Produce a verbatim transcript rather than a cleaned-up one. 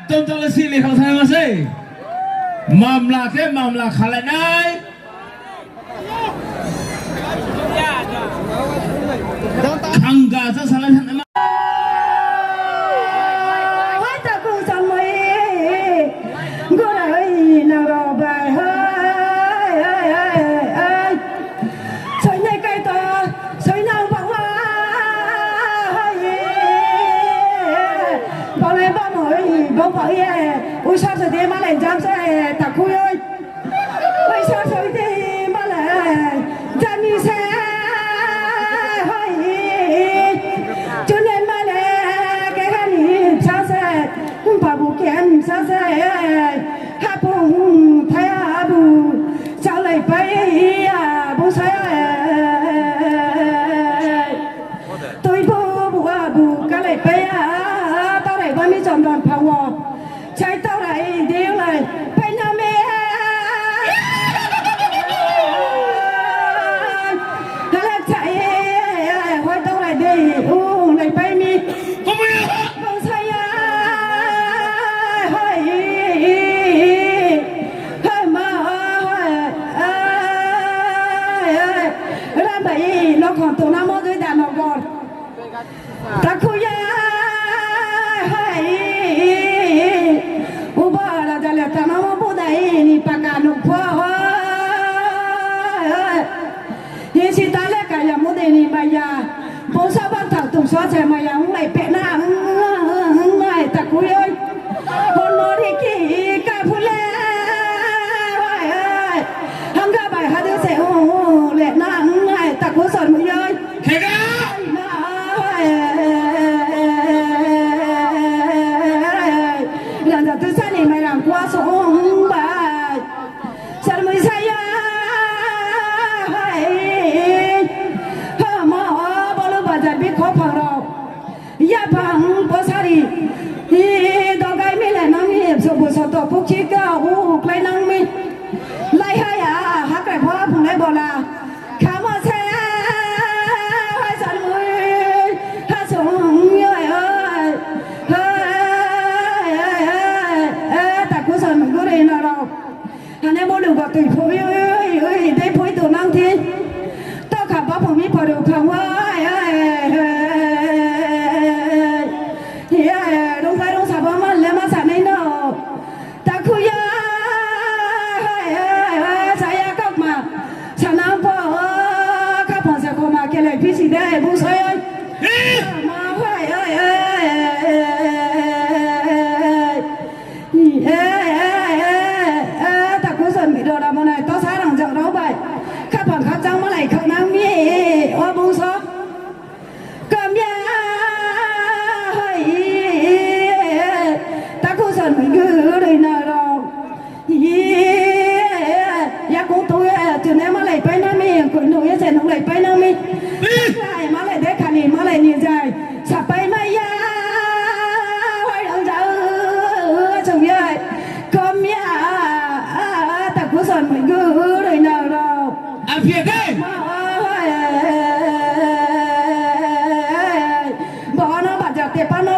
Tong tong le si le khang thanng ma sei. Mamla khe mamla khalai nai. Khangga sa salai thanng ma. Hai ta kung samai. Gorai nang rao bai hai. Soinai kai to, soinang bangma hai. Banglai bamoi, bang bang ye. Uisa se de malai jam se, takhu ye. Uisa se de malai, jani se hai. Chunai malai, kehani sa se, babu kehani sa se. Hapung thaya bu, chalai pai ya bu sa ya. Tui bo bu abu kalai pai ya, tarai bami chondon phang wo. Chai tarai dei lai, pai na me. Hala chai, hoi tarai dei, u lai pai mi. Bung sa ya, hoi. Hoi ma, hoi, ai, ai. Rambai, nokhon tongnamo dei da nogor. Takhu ya, hai. Uba raja le tanamo budai ni paka nukho. Hi sita le kaya mudai ni maya. Bungsa bangthang tongso se maya onglai pehna, onglai takhu ye. Honmori ki ka phule. Hangga bai hadu se, o, o, le na, nai, takhu son ye. Khega. Ranja tusa ni mairang kua so bai. Sarmui saya. Hama, o, bolu bajar bi kho phang rao. Yaphang bosari, i, dogai mi le nang mi, sobo soto pukhi ka, u, klái nang mi. Lai ha ya, hakrai pho phunglai bola. Khamo se, hai salmui, ha sung, oi, oi, hai, hai, hai, takhu son guri na rao. Hane monu bo tui phui, ui, ui, dei phui tu nang thi. Tokha ba phung mi phoru phang wa, ai, ai, ai, ai. Hiya, rungkhlai rungsa ba man le ma sa nai no. Takhu ya, ai, ai, ai, sa ya kau ma. Sa nang pho, khaphang se kho ma khe lai phi si de, bu sai, ai. Ma, ai, ai, ai, ai, ai. E, e, e, e, takhu son mi rao rao mo nai, to sa rang jang rao bai. Khaphang khakchang malai khaknang mi, o bung so. Kamya, hai, takhu son mi gurui na rao. Ye, yakung tong ye, chune malai pai na mi, koi nuh ye se nuhlai pai na mi. Lai malai de khani, malai ni jai. Sapai mai ya, hai ang ja, chung ye, kom ya, takhu son mi gurui na rao. Aphi de. Bo no bajar te pa no.